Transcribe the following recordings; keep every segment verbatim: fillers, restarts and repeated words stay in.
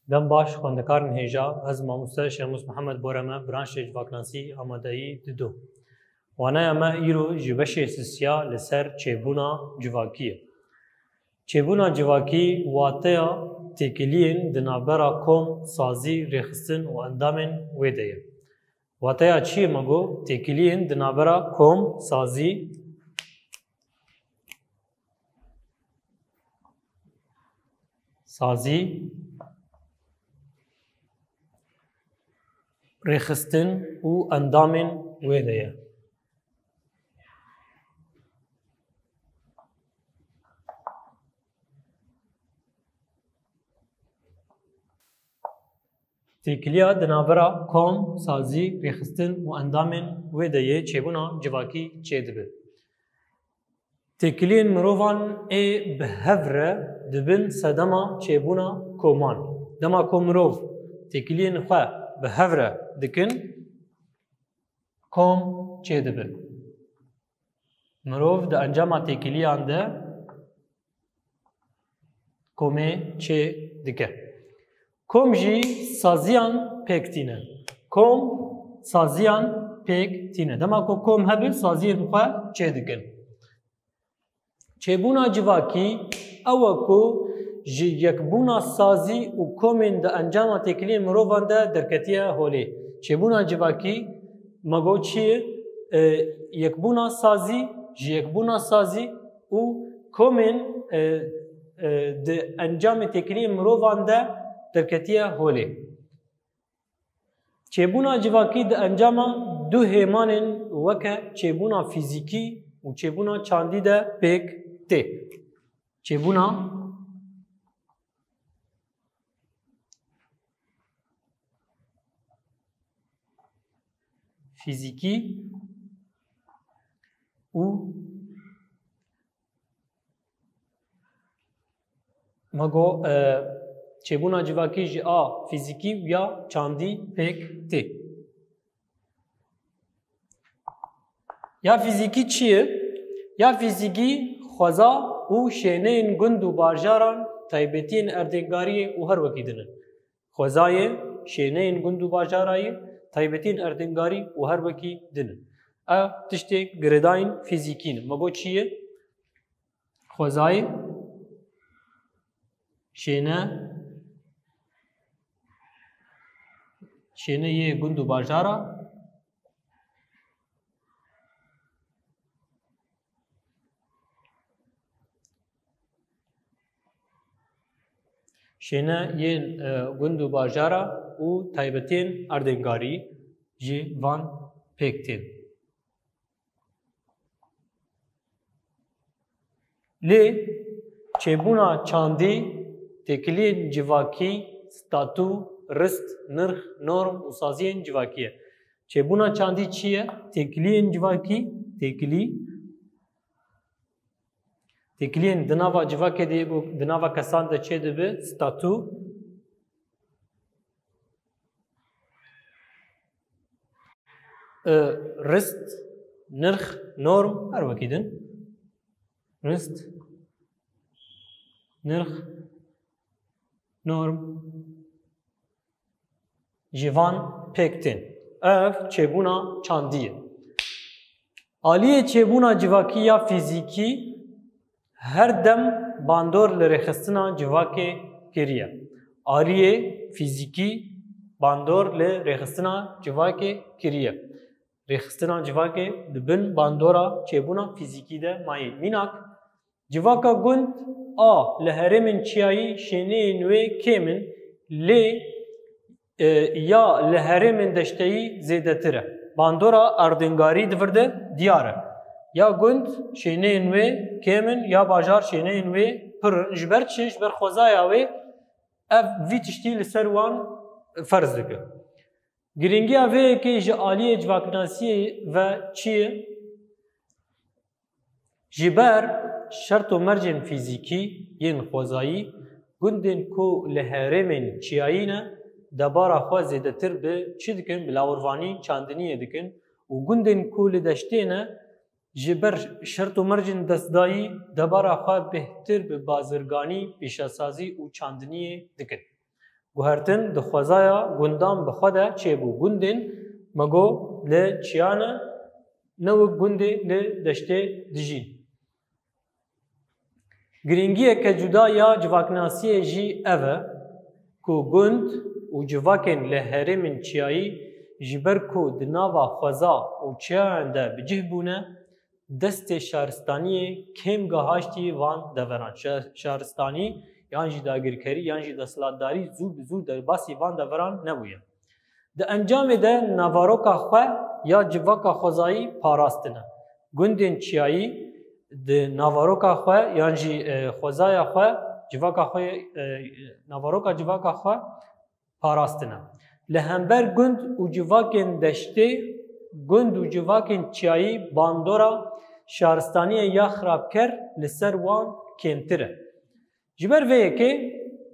Dem baş xwendekarên hêja, ez mamoste Şemus Mihemed Boreme, branşê civaknasî, amadeyî didu. Waneya me îro ji beşê sisiya li ser çêbûna civakî ye. Çêbûna civakî wateya têkiliyên di navbera kom, sazî, rêxistin û endamên wê de ye. Wateya çi ye me got? Têkiliyên di navbera kom, sazî, sazî, rêxistin û endamên wê de ye. Têkiliya di navbera kom, sazî, rêxistin û endamên wê de yê çêbûna civakî çêdibe. Têkiliyên mirovan ê bi hev re dibin sedema çêbûna koman. Dema ku mirov têkiliyên xwe bi hev re dikin, kom çêdibin. Mirov di encama têkiliyan de komê çê dike. Kom jî saziyan pêk tîne. Kom saziyan pêk tîne. Dema ku kom hebe, saziyên xwe çê dikin. Çêbûna civakî ew e ku ji yekbûna sazî û komên di encama têkiliyên mirovan de derketiye holê. Çêbûna civakî me got çi ye? E, yekbûna sazî, ji yekbûna sazî û komên, e, e, di encamê têkiliyên mirovan de derketiye holê. Çêbûna civakî di encama du hêmanên weke çêbûna fîzîkî û çêbûna çandî de pêk tê. Çêbûna fîzîkî û me got, e, çêbûna civakî ji a fîzîkî û ya çandî pêk tê. Ya fîzîkî çi ye? Ya fîzîkî xweza û şêneyên gund û bajaran, taybetiyên erdêngariyê û her wekî din in. Xwezayê, şêneyên gund û bajarayê, taybetiyên erdêngarî û her wekî din in. Ev tiştê girêdayîn fîzîkî ne. Me got çi ye? Xwezayê, şêne, şêne yê gund û bajara, şêne yên, e, gund û bajara û taybetiyên erdêngarî ji van pêk tên. Lê çêbûna çandî, têkiliyên civakî, statû, rist, nirx, norm û saziyên civakî ye. Çêbûna çandî çi ye? Têkiliyên civakî, têkilî, têkiliyên di nava civakê de, di nava kesan de çêdibe, statû, e, rist, nirx, norm, her wekî din. Rist, nirx, norm. Ji van pêk tên. Ev çêbûna çandî ye. Aliyê çêbûna civakî ya fîzîkî her dem bandor li rêxistina civakê kiriye. Aliyê fîzîkî bandor li rêxistina civakê kiriye. Rêxistina civakê di bin bandora çêbûna fîzîkî de mayî. Mînak, civaka gund a li herêmên çiyayî şêneyên wê kêm in, lê, e, ya li herêmên deşteyî zêdetir e. Bandora erdêngarî di vir de diyar e. Ya gund şêneyên wê kêm in, ya bajar şêneyên wê pir in. Ji ber çi? Ji ber xwezaya wê ev vî tiştî li ser wan ferz dike. Girîngiya vê yekê ji aliyê civaknasiyê ve çi ye? Ji ber şert û mercên fîzîkî yên xwezayî, gundên ku li herêmên çiyayî ne, debara xwe zêdetir bi çi dikin? Bi lawirvanî çandiniyê dikin û gundên ku li deştê ne, ji ber şert û mercên destdayî debara xwe bêhtir bi bazirganî, pîşesazî û çandiniyê dikin. Guhertin di xwezaya gundan bi xwe de çêbû. Gundên me got li çiya ne, ne wek gundê li deştê dijîn. Girîngiyeke cuda ya civaknasiyê jî ev e ku gund û civakên li herêmên çiyayî, ji ber ku di nava xweza û çiyayan de bi cih bûne, destê şaristaniyê kêm gehaştî van deveran. Şa-, şaristanî yan jî dagirkerî yan jî desthilatdarî zû bi zû derbasî van deveran nebûye. Di encamê de naveroka xwe ya civaka xwezayî parastine. Gundên çiyayî di naveroka xwe yan jî, e, xwezaya xwe, civaka xwe, e, naveroka civaka xwe parastine. Li hember gund û civakên deştê, gund û civakên çiyayî bandora şaristaniyê ya xirabker li ser wan kêmtir e. Ji ber vê yekê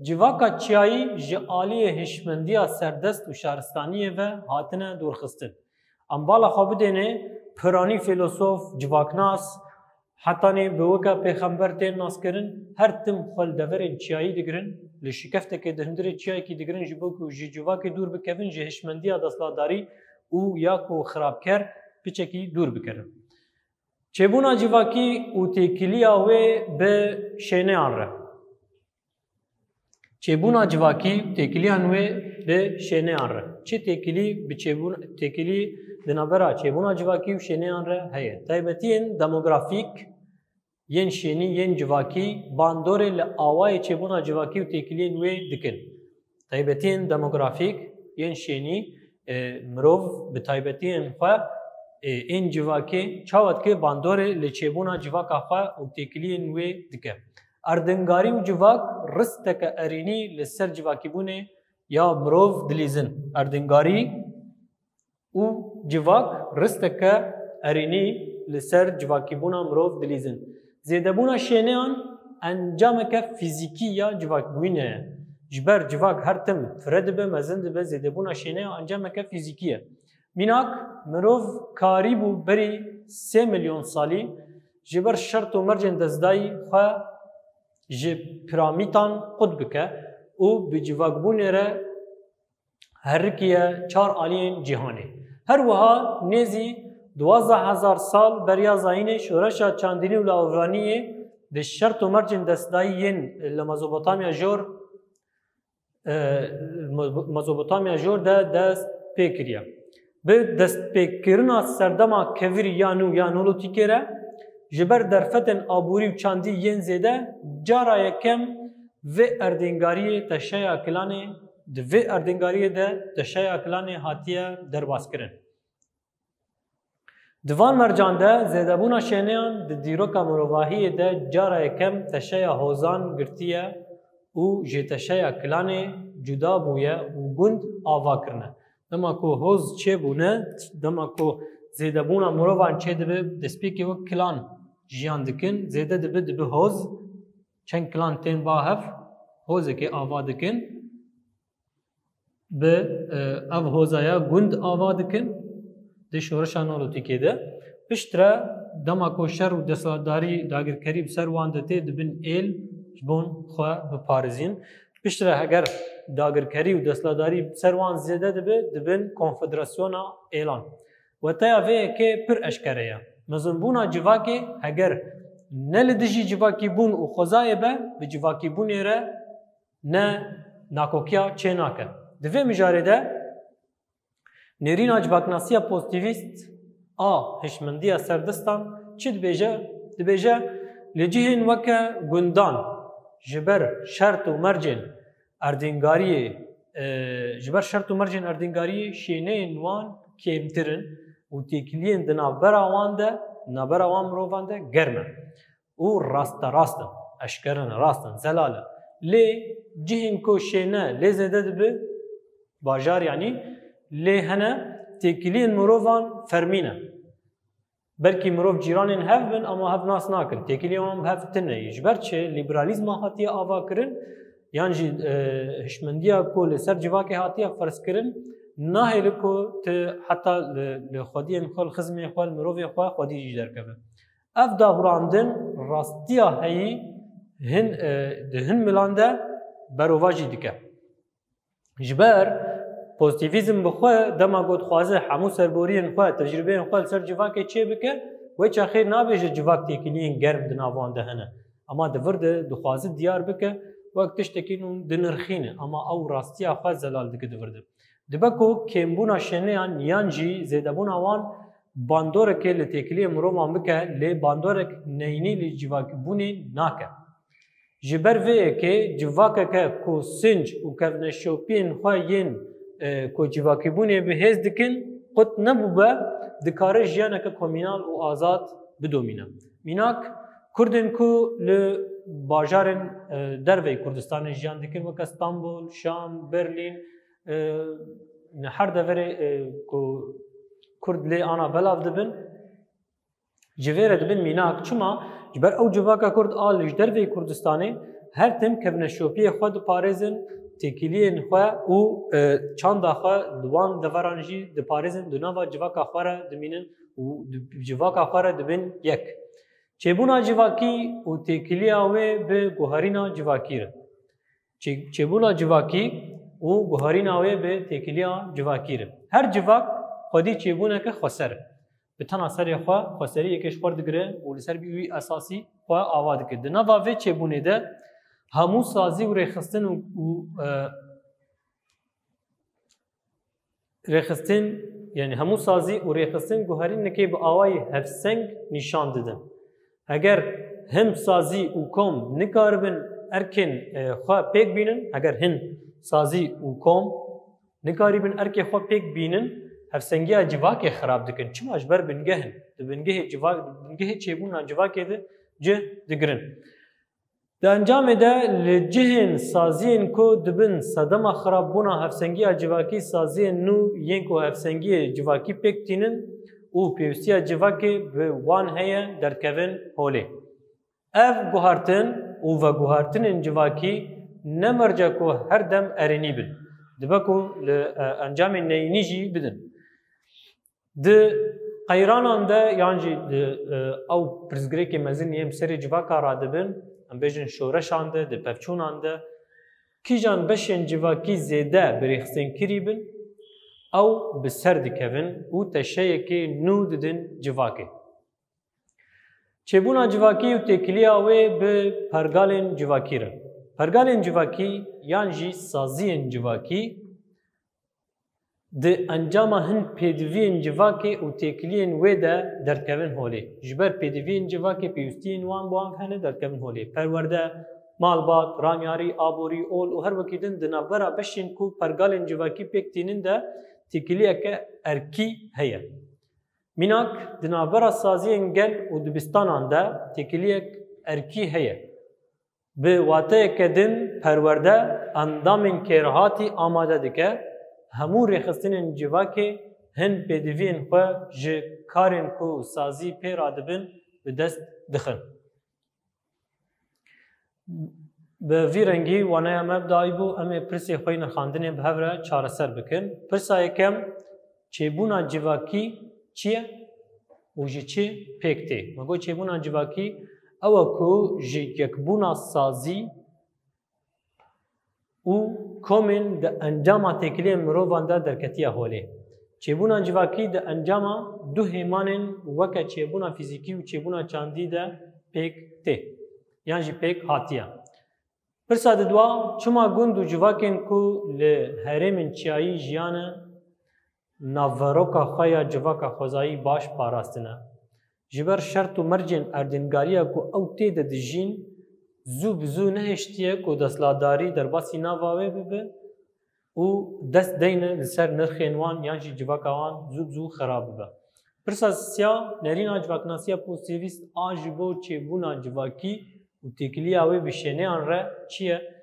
civaka çiyayî ji aliyê hişmendiya serdest û şaristaniyê ve hatine dorxistin. Em bala xwe bidêne piranî fîlosof, civaknas, hetanî bi weke pêxember tên naskirin, her tim xwe li deverên çiyayî digirin, li şikeftekê di hundirê çiyayekî digirin, ji bo ku ji civakê dûr bikevin, ji hişmendiya desthilatdarî û ya ku xirabker piçekî dûr bikerin. Çêbûna civakî û têkiliya wê bi şêneyan re. Çêbûna civakî û têkiliyan wê bi şêneyan re. Çi têkilî bi çêbûn-, têkilî di navbera çêbûna civakî û şêneyan re heye? Taybetiyên demografîk yên şênî yên civakî bandorê li awayê çêbûna civakî û têkiliyên wê dikin. Taybetiyên demografîk yên şênî, e, mirov bi taybetiyên xwe, e, ên civakê çawa dike bandorê li çêbûna civaka xwe û têkiliyên wê dike. Erdingarî û civak risteke erênî li ser civakîbûnê ya mirov dilîzin. Erdingarî û civak risteke erênî li ser civakîbûna mirov dilîzin. Zêdebûna şêneyan encameke fîzîkî ya civakbûyînê ye. Ji ber civak her tim fire dibe, mezin dibe, zêdebûna şêneyan encameke fîzîkî ye. Mînak, mirov karîbû berî sê milyon salî ji ber şert û mercên destdayî xwe ji piramîtan qut bike û bi civakbûnê re herikiye çar aliyên cîhanê. Her wiha nêzî duwazdeh hezar sal beriya zayînê şoreşa çandinî û lawvaniyê di şert û mercên destdayî yên li Mezopotamya Jor, e, Mezopotamya Jor de dest pê kiriye. Bi destpêkirina serdema kevirî ya nû ya Neolîtîkê re, ji ber derfetên aborî û çandî yên zêde, cara yekem vê erdêngariyê teşeya kilanê, di vê erdêngariyê de teşeya kilanê hatiye derbaskirin. Di van mercan de zêdebûna şêneyan di dîroka mirovahiyê de cara yekem teşeya hozan girtiye û ji teşeya kilanê cuda bûye û gund ava kirine. Dema ku hoz çêbûne, dema ku zêdebûna mirovan çêdibe, destpêkê wek kilan jiyan dikin, zêde dibe, dibe hoz, çend kilan tên ba hev, hozekê ava dikin, bi, e, ev hozaya gund ava dikin di şoreşa Neolîtîkê de. Piştre dema ku şer û desthilatdarî, dagirkerî bi ser wan de tê, dibin êl ji bo xwe biparêzin. Piştre heger dagirkerî û desthilatdarî bi ser wan zêde dibe, dibin konfederasyona êlan. Weteya vê yekê pir eşkere ye. Mezinbûna civakê heger ne li dijî civakîbûn û xwezayê be, bi civakîbûnê re ne nakokiya çênake. Di vê mijarê de nêrîna civaknasiya pozîtîvîst a hişmendiya serdestan çi dibêje? Dibêje, li cihên weke gundan ji ber şert û mercên erdêngariyê, e, ji ber şert û mercên erdêngariyê şêneyên wan kêmtir in û têkiliyên di navbera wan de, navbera wan mirovan de germ in. Û rasterast in, eşkere ne, rast in, zelal in. Lê cihên ku şêne lê zêde dibe, bajar yanî, lê hene têkiliyên mirovan fermî ne. Belkî mirov cîranên hev bin, ama hev nas nakin. Têkiliyên wan bi hev tune ye. Ji ber çi? Lîberalîzma hatiye ava kirin, yan jî, e, hişmendiya ku li ser civakê hatiye ferz kirin, nahêle ku tu heta li, li xwediyên xwe, li xizmên xwe, li mirovê xwe xwedî jî derkeve. Ev dahurandin rastiya heyî hin, e, di hin milan de berovajî dike. Ji ber pozîtîvîzm bi xwe dema ku dixwaze hemû serboriyên xwe, tecrûbeyên xwe li ser civakê çêbike, wê çaxê nabêje civak têkiliyên germ di nav wan de hene. Ema di vir de dixwaze diyar bike wek tiştekî nû dinirxîne, ema ew rastiya xwe zelal dike di vir de. Dibe ku kêmbûna şêneyan yan jî zêdebûna wan bandoreke li têkiliyê mirovan bike, lê bandorek neyînî li civakîbûnê nake. Ji ber vê yekê civakeke ku sinc û kevneşopiyên xwe yên, e, ku civakîbûnê bi hêz dikin, qut nebûbe, dikare jiyaneke komînal û azad bidomîne. Mînak, Kurdên ku li bajarên, e, derveyî Kurdistanê jiyan dikin, weke Stenbol, Şam, Berlîn, e, her deverê, e, ku Kurd lê ana belav dibin, ji vê re dibin mînak. Çima? Ji ber ew civaka Kurd a li ji derveyî Kurdistanê her tim kevneşopiyê xwe diparêzin, têkiliyên xwe û, e, çanda xwe li wan deveran jî diparêzin, di nava civaka xwe re dimînin û di civaka xwe re dibin yek. Çêbûna civakî û têkiliya wê bi guherîna civakî re. Çê-, çêbûna civakî û guherîna wê bi têkiliya civakî re. Her civak xwedî çêbûneke xweser e. Bi tena serê xwe xweseriyeke ji xwe digire û li ser wî esasî xwe ava dike. Di nava vê çêbûnê de hemû sazî û rêxistin û, û, e, rêxistin, yani hemû sazî û rêxistin guherînekê bi awayî hevseng nîşan didin. Heger hin sazî û kom nikaribin erkên, e, xwe pêk bînin, heger hin sazî û kom nikarîbin erkê xwe pêk bînin, hevsengiya civakê xirab dikin. Çima? Ji ber bingeh in. Di bingehê civa-, bingehê çêbûna civakê de cih digirin. Di encamê de li cihên saziyên ku dibin sedema xirabûna hevsengiya civakî, saziyên nû yên ku hevsengiyê civakî pêk tînin û pêwîstiya civakê bi wan heye derdikevin holê. Ev guhartin û veguhartinên civakî ne merce ku her dem erênî bin. Dibe ku li, e, encamên neyînî jî bidin. Di qeyranan de yan jî di, e, ew pirsgirêkê mezin yên bi serê civaka radibin, em bêjin şoreşan de, di pevçûnan de, kîjan beşên civakî zêde bi rêxistin kirî bin, ew bi ser dikevin û teşeyekê nû didin civakê. Çêbûna civakî û têkiliya wê bi pergalên civakî re. Pergalên civakî yan jî saziyên civakî di encama hin pêdiviyên civakê û têkiliyên wê de derdikevin holê. Ji ber pêdiviyên civakê pêwîstiyên wan bi wan hene derdikevin holê. Perwerde, malbat, ramyarî, aborî, ol û her wekî din di navbera beşên ku pergalên civakî pêk tînin de têkiliyeke erkî heye. Mînak, di navbera saziyên gel û dibistanan de têkiliyek erkî heye. Bi wateyeke din, perwerde endamên kêrhatî amade dike, hemû rêxistinên civakê hin pêdiviyên xwe ji karên ku sazî pê radibin bi dest dixin. Bi vî rengî waneya me bi dayî bû, em ê pirsê xwe yê nirxandinê bi hev re çareser bikin. Pirsa yekem, çêbûna civakî çi ye û ji çi pêk tê? Me got çêbûna civakî ew e ku ji yekbûna sazî û komên di encama têkiliyên mirovan de derketiye holê. Çêbûna civakî di encama du hêmanên weke çêbûna fîzîkî û çêbûna çandî de pêk tê, yan jî pêk hatiye. Pirsa didwa, çima gund û civakên ku li herêmên çiyayî jiyane, navveroka xwe ya civaka xwezayî baş parastine? Ji ber şert û mercên erdnîgariya ku ew tê de dijîn, zû bi zû nehiştiye ku desthilatdarî derbasî nava wê bibe û dest deyne li ser nirxên wan yan jî civaka wan zû bi zû xera bibe. Pirsa sisiya, nerîna civaknasiya pozîtîvîst a ji bo çêbûna civakî û têkiliya wê bi şêneyan re çi ye?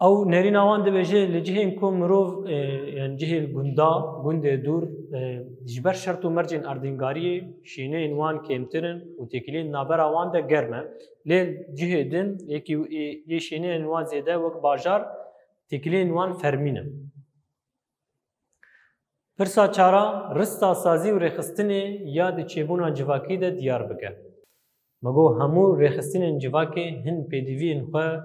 Ew nerîna wan dibêje, li cihên ku mirov, e, yan cihê gunda, gundê dûr, e, ji ber şert û mercên erdnîgariyê şêneyên wan kêmtir in û têkiliyên navbera wan de germ e. Lê cihê din, yekî, e, yê şêneyên wan zêde wek bajar, têkiliyên wan fermî ne. Pirsa çar a, rista sazî û rêxistinê ya di çêbûna civakî de diyar bike. Me got hemû rêxistinên civakê hin pêdiviyên xwe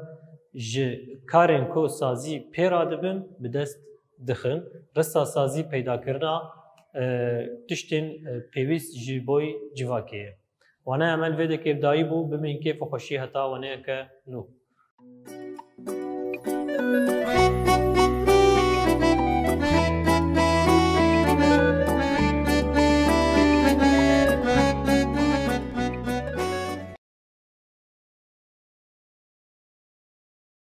ji karên ku sazî pê radibin bi dest dixin. Rista sazî peydakirina e, tiştên e, pêwîst ji boy civakê ye. Wane Emel vê dekê bi dayî bû, bimîn kêf û xweşî heta waneyeke nû.